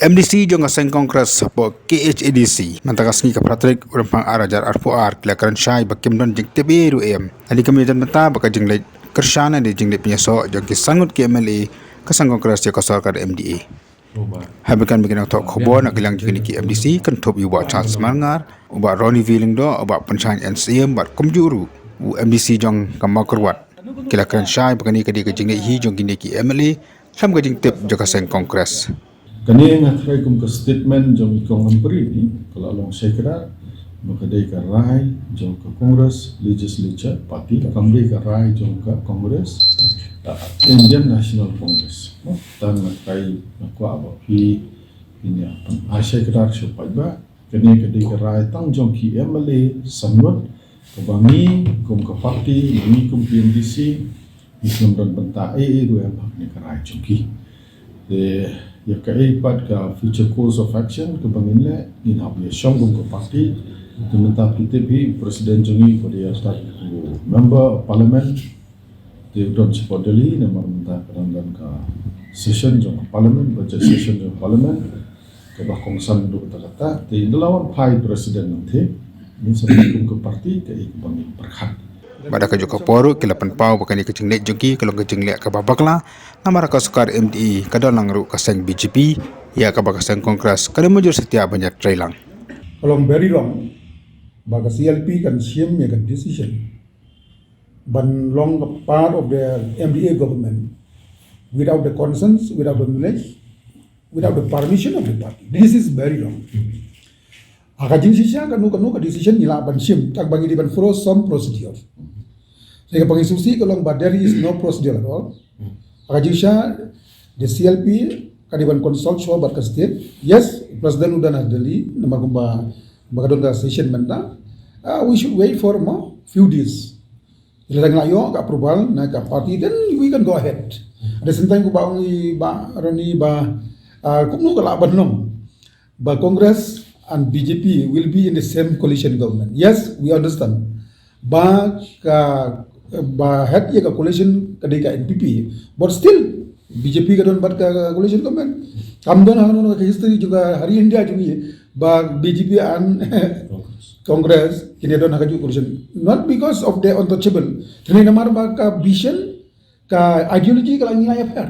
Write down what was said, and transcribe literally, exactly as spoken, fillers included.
MDC jong ka seng Congress hapoh KHADC mynta ka sngi ka phra tarik u Rymphang ar hajar arphew ar ki la kren shai ba kim don jingtip ei ruh em. Hadien ka mynta ba ka jingleit kyrshan hadien jingleit pynïasoh jong ki san ngut ki MLA ka seng Congress ïa ka sorkar MDA. Haba kren bad ki nongthoh khubor na ka liang jong kine ki MDC, kynthup ïa u Bah Charles Marngar, u Bah Ronnie V Lyngdoh, u Bah Pynshaiñ N Syiem bad kumjuh ruh u MDC jong ka Mawkyrwat, ki la kren shai ba kane ka dei ka jingleit hi jong kine ki MLA khlem ka jingtip jong ka seng Congress. Kane nga tharai kum ka statement jong i Kong Humphrey ni ka la long shai kdar ba ka dei ka rai jong ka Congress Legislature Party, kam dei ka rai jong ka Congress, uh, Indian National Congress. Tang nga tharai nga kwah ba phi phin ïa pyn-ai shai kdar sha u paidbah. Kane ka dei ka rai tang jong ki MLA san ngut, kaba ngi kum ka party, ngi kum ka MDC, ngi sngewdon bynta ei ei ruh em ha kane ka rai jong ki. Te ïa kaei pat ka future course of action kaba ngin leh, ngin hap ïa shong kum ka party. Te mynta phi tip hi, president jong ngi ka dei ïa u member of parliament. Te u don shapoh Delhi namar mynta ka dang don ka session jong ka parliament, budget session jong ka parliament. Kaba kongsan duh kata kata, te ynda la wan phai president nangtei, ngin sa kum ka party kaei kaba ngin pyrkhat. Bad ha kajuh ka por ruh ki la pynpaw ba kane ka jingleit jong ki ka long ka jingleh kaba bakla, namar ka sorkar MDA ka don lang ruh ka seng BJP, ïa kaba ka seng Congress ka dei mynjur satia ban ïatrei lang. Ka long very wrong ba ka CLP kan shim ïa ka decision ban long ka part of the MDA government without the consent, without the knowledge, without the permission of the party. This is very wrong. Ha ka jingshisha kano kano ka decision ngi lah ban shim, tang ba ngi dei ban follow some procedure. Te kaba ngi sngewsih ka long ba there is no procedure at all. Ha ka jingshisha the CLP ka dei ban consult shuwa bad ka state. Yes, president u don ha Delhi namar kumba ba ka don ka session mynta. Uh, we should wait for more few days. Lada ngi la ïoh ka approval na ka party, then we can go ahead. At the same time, kumba ong i Bah Ronnie ba, uh, kumno ka lah ban long ba Congress and BJP will be in the same coalition government. Yes, we understand. Ba ka, ba head ïa ka coalition ka dei ka NPP. But still, BJP ka don bad ka coalition government. Kam don hangno ka history jong ka ha ri India jong ngi ba BJP and Congress kin ïa don ha kajuh coalition. Not because of the untouchable. Tang namar ba ka vision, ka ideology ka la ngi la ïapher.